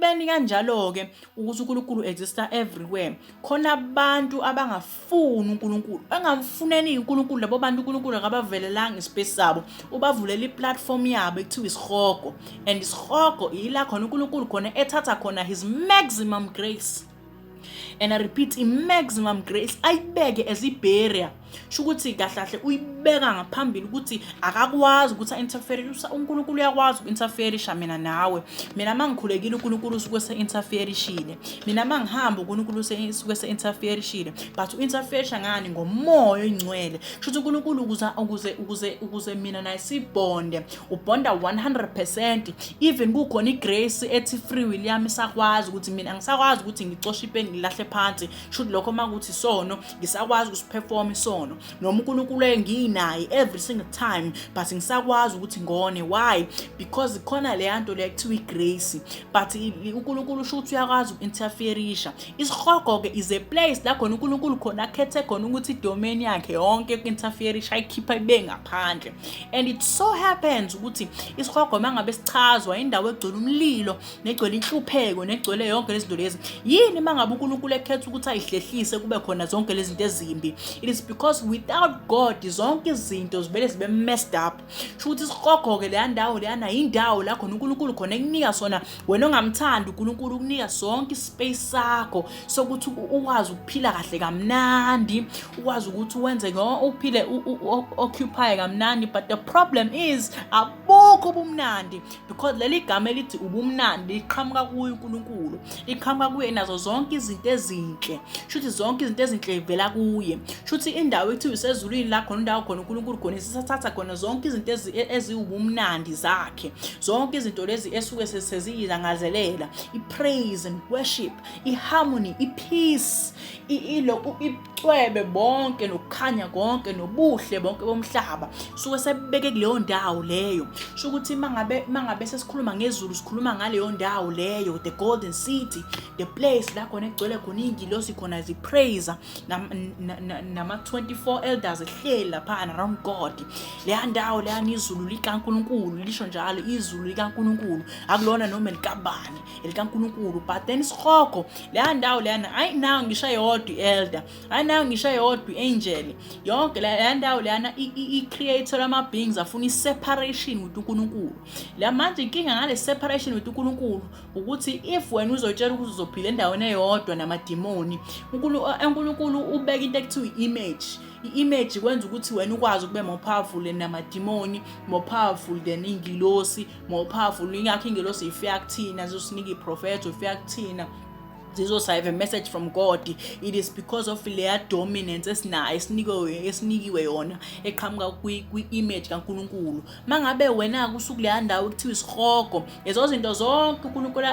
Ekubeni kanjalo-ke ukuthi uNkulunkulu exista everywhere, khona abantu abangafuni uNkulunkulu, bangamfuneni uNkulunkulu. Labo bantu uNkulunkulu akabavelelanga ispace sabo, ubavulela iplatform yabo ekuthiwa isihogo, and isihogo yila khona uNkulunkulu khona ethatha khona his maximum grace, and I repeat, i-maximum grace, ayibeke as i-barrier. Sho ukuthi kahle kahle uyibeka ngaphambili ukuthi akakwazi ukuthi a-interfere. UNkulunkulu uyakwazi uku-interferisha mina nawe. Mina uma ngikhulekile, uNkulunkulu usuke se-interferishile. Mina uma ngihamba, uNkulunkulu usuke se-interferishile. But u-interferisha ngani? Ngomoya oyingcwele. Sho ukuthi uNkulunkulu ukuze mina naye sibonde, ubonda 100%, even kukhona igrace ethi free will yami isakwazi ukuthi mina ngisakwazi ukuthi ngicoshe ipeni ngilahle phansi. Sho ukuthi lokho makuthi isono, ngisakwazi ukusiperform isono, noma uNkulunkulu enginaye every single time, but ngisakwazi ukuthi ngone. Why? Because khona leya nto leya kuthiwa igrace. But uNkulunkulu usho ukuthi uyakwazi uku-interferisha. Isihogo-ke is a place la khona uNkulunkulu khona akhethe khona ukuthi idomain yakhe yonke uku-interferisha ayikhipha ibe ngaphandle. And it so happens ukuthi isihogo, uma ngabe sichazwa, indawo egcwele umlilo negcwele inhlupheko negcwele yonke lezi zinto lezi. Yini uma ngabe uNkulunkulu ekhetha ukuthi ayihlehlise kube khona zonke lezi zinto ezimbi? It is because without God zonke izinto zivele zibe messed up. Sho ukuthi isihogo-ke, leya ndawo leyana, indawo la khona uNkulunkulu khona ekunika sona wena ongamthandi uNkulunkulu, ukunika sonke ispace sakho sokuthi ukwazi ukuphila kahle kamnandi, ukwazi ukuthi wenze, uphile, occupy kamnandi. But the problem is abukho ubumnandi, because leli gama elithi ubumnandi liqhamuka kuye uNkulunkulu, liqhamuka kuye nazo zonke izinto ezinhle. Shuthi zonke izinto ezinhle ivela kuye. Shuthi indawo ekuthiwa isezulwini, la khona indawo khona uNkulunkulu khona isathatha khona zonke izinto eziwubumnandi zakhe, zonke izinto lezi esuke seziyilangazelela, i-praise and worship, i-harmony, i-peace, icwebe bonke nokukhanya konke nobuhle bonke bomhlaba suke sebeke kuleyo ndawo leyo. Sho ukuthi mangabe sesikhuluma ngezulu, sikhuluma ngaleyo ndawo leyo, the golden city, the place la khona egcwele khona iy'ngilosi khona zipraise nama-24 elders ehleli laphana around God. Leya ndawo leyana izulu likaNkulunkulu, lisho njalo, izulu likaNkulunkulu, akulona noma elikabani, elikaNkulunkulu. But then isihogo, leya ndawo leyana ayinayo ngisho eyodwa i-elder, ayinayo ngisho eyodwa i-angel. Yonke leya ndawo leyana i-creator ama-beings afuna i-separation with uNkulunkulu. La manje inkinga ngale separation with uNkulunkulu ukuthi if wena uzoyitshela ukuthi uzophila endaweni eyodwa namadimoni, uNkulunkulu ubeka into ekuthiwa i-image. I-image kwenza ukuthi wena ukwazi ukube more powerful than namadimoni, more powerful than iy'ngilosi, more powerful. Ingakho ingilosi ifika kuthina zizosinika iprofetho, ifika kuthina zizosave a message from God. It is because of leya dominance esinayo, esinikiwe yona, eqhamuka kwi-image kaNkulunkulu. Mangabe wena kusukuleya ndawo ekuthiwa isihogo, lezo zinto zonke uNkulunkulu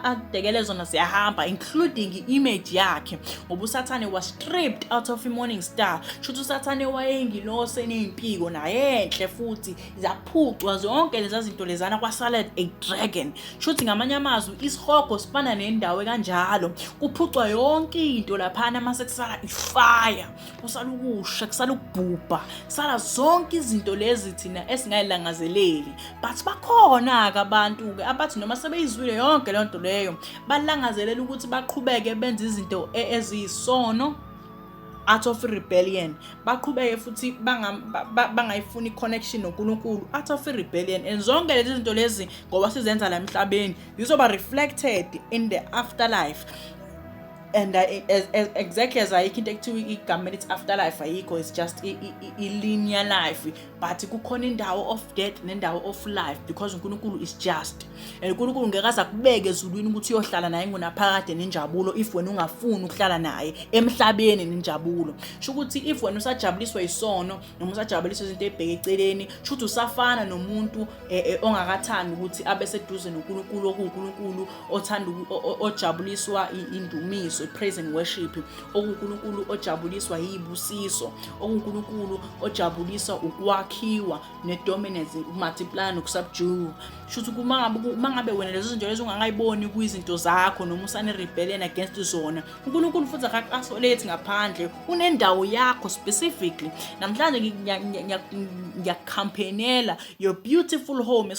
akudekele zona ziyahamba, including i-image yakhe, ngoba uSathane was stripped out of i-morning star. Shuthi uSathane wayeyingilosi eney'mpiko naye enhle, futhi zaphucwa zonke leza zinto lezana, kwasala a dragon. Shuthi ngamanye amazwi isihogo sifana nendawo ekanjalo, kuphucwa yonke into laphana, mase kusala ifire, kusala ukusha, kusala ukubhubha, kusala zonke izinto lezi thina esingayilangazeleli. But bakhona-ke abantu-ke abathi noma sebeyizwile yonke leyo nto leyo, balangazelela ukuthi baqhubeke benze izinto eziyisono out of rebellion, baqhubeke futhi bangayifuni i-connection noNkulunkulu out of rebellion. And zonke lezi zinto lezi, ngoba sizenza la emhlabeni, zizoba reflected in the afterlife. And as exactly as ayikho into ekuthiwa igama elithi afterlife, ayikho, it's just i-linear life. But kukhona indawo of death nendawo of life, because uNkulunkulu is just, and uNkulunkulu ngeke aze akubeke ezulwini ukuthi uyohlala naye ngunaphakade nenjabulo if wena ungafuni ukuhlala naye emhlabeni nenjabulo. Sho ukuthi if wena usajabuliswa isono noma usajabuliswa izinto ey'bheke eceleni, sho ukuthi usafana nomuntu ongakathandi ukuthi abe seduze noNkulunkulu, okuwuNkulunkulu othanda ojabuliswa indumiso, i-praise and worship, okuwuNkulunkulu ojabuliswa yibusiso, okuwuNkulunkulu ojabuliswa ukwakhiwa ne-dominance, ukumultiply nokusubdue. Shuthi uma ngabe wena lezo zinto lezo ungakayiboni kuyizinto zakho noma usane-rebellion against zona, uNkulunkulu futhi akakasolethi ngaphandle, unendawo yakho specifically. Namhlanje ngiyakucampaignela your beautiful home.